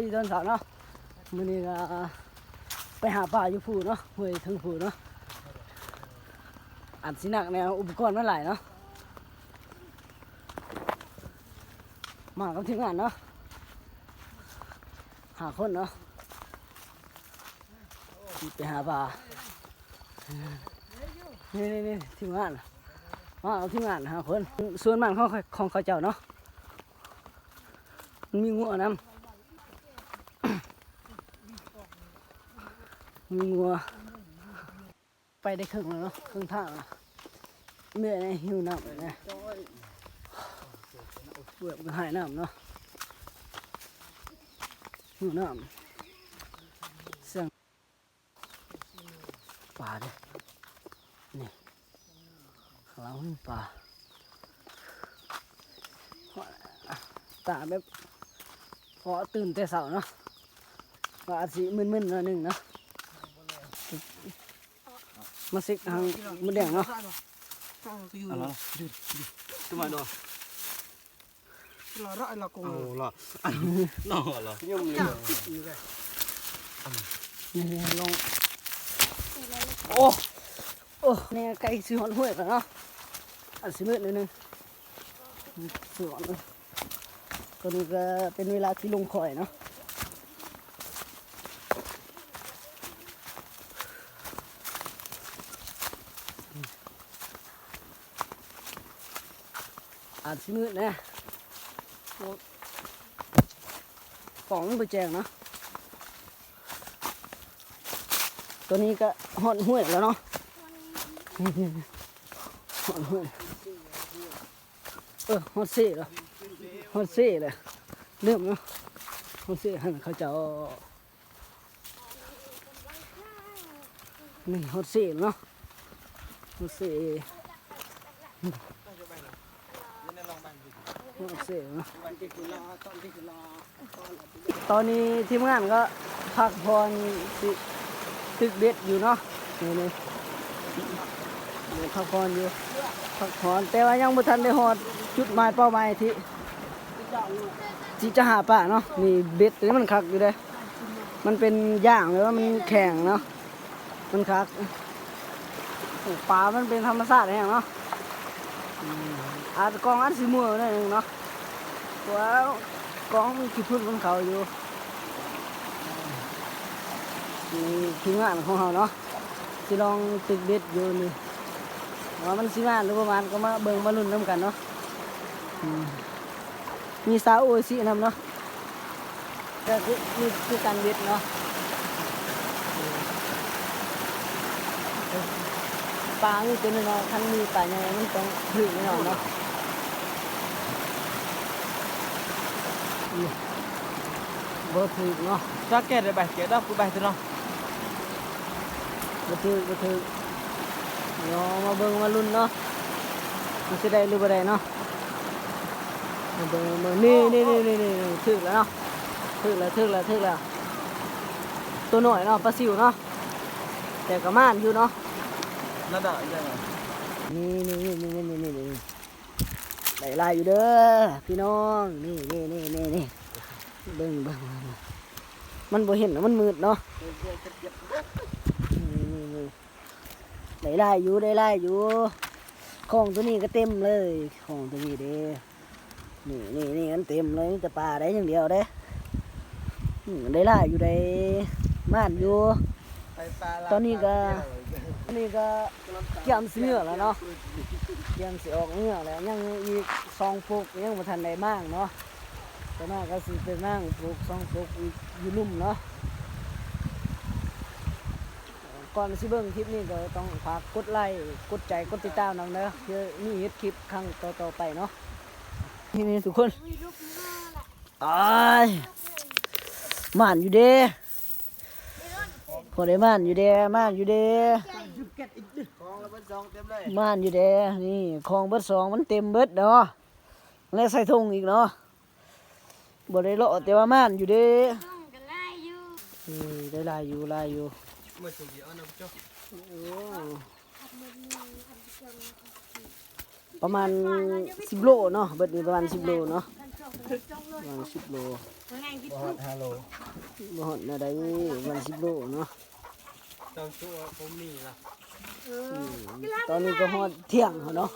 ຢູ່ຕອນເຊົ້າເນາະ ມື້ນີ້ກໍໄປຫາປາຢູ່ພູເນາະ ຫ້ວຍເທິງພູເນາະ ອາດຊິໜັກແດ່ ອຸປະກອນມັນຫຼາຍເນາະ ມາກັບທີມງານເນາະ ຫ້າຄົນເນາະ ໄປຫາປາ ນີ້ໆໆ ທີມງານ ມາກັບທີມງານຫ້າຄົນ ສວນມັນຂອງ ຂອງເຂົາເຈົ້າເນາະ ມັນມີງົວນຳ ມີງົວ ໄປໄດ້ເຄິ່ງແລ້ວເນາະ ເຄິ່ງທາງແລ້ວ ເມື່ອຍແດ່ ຫິວນ້ຳແດ່ ເກືອບກໍຫາຍນ້ຳເນາະ ຫິວນ້ຳ ສຽງ ປາເດ້ ນີ້ ຂ້າງຫຼັງມີປາ ຕາແບບ ເພາະຕື່ນແຕ່ເຊົ້າເນາະ ກໍອາດຊິມຶນໆໜ້ອຍໜຶ່ງເນາະ ມາເຊັກຫາງມົດແດງເນາະ Cuma doh. ລະລະ ເອົາລະ ເນາະລະ ຍັງມີ ນີ້ລອງ ໂອ້ ໂອ້ ນີ້ໃກ້ຊິຮອດຫ້ວຍແລ້ວເນາະ ອາດຊິມືດໜ້ອຍໜຶ່ງ ຊິຮອດ ຕອນນີ້ກໍເປັນເວລາທີ່ລົງຂ້ອຍເນາະ. ອາດຊິມືດແດ່ ກ້ອງມັນບໍ່ແຈ້ງເນາະ ຕອນນີ້ກໍຮອດຫ້ວຍແລ້ວເນາະ ຮອດຫ້ວຍ ເອີ ຮອດເຊແລ້ວ ຮອດເຊແລ້ວ ເລີ່ມເນາະ ຮອດເຊຫັ້ນ ເຂົາເຈົ້າ ນີ້ຮອດເຊແລ້ວເນາະ ຮອດເຊ ຮອດເຊແລ້ວເນາະ ຕອນນີ້ທີມງານກໍພັກຜ່ອນ ຊິຕຶກເບັດຢູ່ເນາະ ນີ້ໆ ພັກຜ່ອນຢູ່ ພັກຜ່ອນ ແຕ່ວ່າຍັງບໍ່ທັນໄດ້ຮອດຈຸດໝາຍເປົ້າໝາຍທີ່ ທີ່ຈະຫາປາເນາະ ນີ້ເບັດໂຕນີ້ມັນຄັກຢູ່ເດ້ ມັນເປັນຢາງ ຫຼືວ່າມັນແຂງເນາະ ມັນຄັກ ປາມັນເປັນທຳມະຊາດແຮງເນາະ ອືມ ອາດ ກ້ອງອາດຊິມົວໜ້ອຍໜຶ່ງເນາະ ເພາະວ່າກ້ອງມັນຂີ້ຝຸ່ນມັນເຂົ້າຢູ່ ນີ້ທີມງານຂອງເຮົາເນາະ ຊິລອງຕຶກເບັດຢູ່ນີ້ ວ່າມັນຊິມານຫຼືບໍ່ມານ ກໍມາເບິ່ງມາລຸ້ນນຳກັນເນາະ ອືມ ມີສາວໂອອິຊິນຳເນາະ ກໍຄື ມີຄືກັນເບັດເນາະ ປາມີແຕ່ນ້ອຍໆ ຄັນມີປາໃຫຍ່ມັນຕ້ອງຖືກແນ່ນອນເນາະ ບໍ່ຖືກເນາະ ຈະແກະໄດ້ໃບ ແກະດອກ ກູໃບຕົວເນາະ ບໍ່ຖືກ ບໍ່ຖືກ ດຽວມາເບິ່ງມາລຸ້ນເນາະ ມັນຊິໄດ້ຫຼືບໍ່ໄດ້ເນາະ ມາເບິ່ງ ມາເບິ່ງ ນີ້ໆໆໆ ຖືກແລ້ວເນາະ ຖືກແລ້ວ ຖືກແລ້ວ ຖືກແລ້ວ ຕົວນ້ອຍເນາະ ປາຊິວເນາະ ແຕ່ກໍມານຢູ່ເນາະ ນັ້ນດະ ນີ້ໆໆ ໄດ້ຫຼາຍຢູ່ເດີພີ່ນ້ອງ ນີ້ໆໆໆ ເບິ່ງ ເບິ່ງ ເບິ່ງ ມັນບໍ່ເຫັນ ມັນມືດເນາະ ນີ້ໆໆ ໄດ້ຫຼາຍຢູ່ ໄດ້ຫຼາຍຢູ່ ຂອງຕົວນີ້ກໍເຕັມເລີຍ ຂອງຕົວນີ້ເດ້ ນີ້ໆໆ ມັນເຕັມເລີຍ ມີແຕ່ປາໄດ້ຢ່າງດຽວເດ້ ອືມ ໄດ້ຫຼາຍຢູ່ເດ້ ມານຢູ່ ຕອນນີ້ກໍ ນີ້ກໍກຽມຊິເມືອແລ້ວເນາະ ກຽມຊິອອກເມືອແລ້ວ ຍັງອີກສອງປຸກ ຍັງບໍ່ທັນໄດ້ມ້າງເນາະ ຕໍ່ມາກໍຊິໄປມ້າງປຸກສອງປຸກອີກຢູ່ລຸ່ມເນາະ ກ່ອນຊິເບິ່ງຄລິບນີ້ກໍຕ້ອງຝາກກົດໄລ ກົດໃຈ ກົດຕິດຕາມນຳເດີ ເພື່ອມີເຮັດຄລິບຄັ້ງຕໍ່ໆໄປເນາະ ນີ້ໆ ທຸກຄົນ ຕາຍ ມານຢູ່ເດ້ ພໍໄດ້ມານຢູ່ເດ້ ມານຢູ່ເດ້ ຂອງລະເບິດສອງເຕັມເລີຍ ມານຢູ່ເດ້ ນີ້ຂອງເບິດສອງ ມັນເຕັມເບິດເນາະ ແລະໃສ່ຖົງອີກເນາະ ບໍ່ໄດ້ເລາະ ແຕ່ວ່າມານຢູ່ເດ້ ເອີ ໄດ້ຫຼາຍຢູ່ ຫຼາຍຢູ່ ປະມານສິບໂລເນາະ ເບິດນີ້ປະມານສິບໂລເນາະ ປະມານສິບໂລ ບໍ່ຮອດຫ້າໂລ ບໍ່ຮອດແນວໃດ ປະມານສິບໂລເນາະ ເຈົ້າຊົ່ວບໍ່ມີລະ ອືມ ຕອນນີ້ກໍຮອດທ່ຽງແລ້ວເນາະ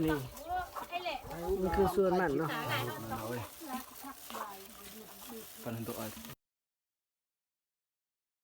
ນີ້ ມັນຄືສວນມັນເນາະ ປານນັ້ນຕົວອ້ອຍ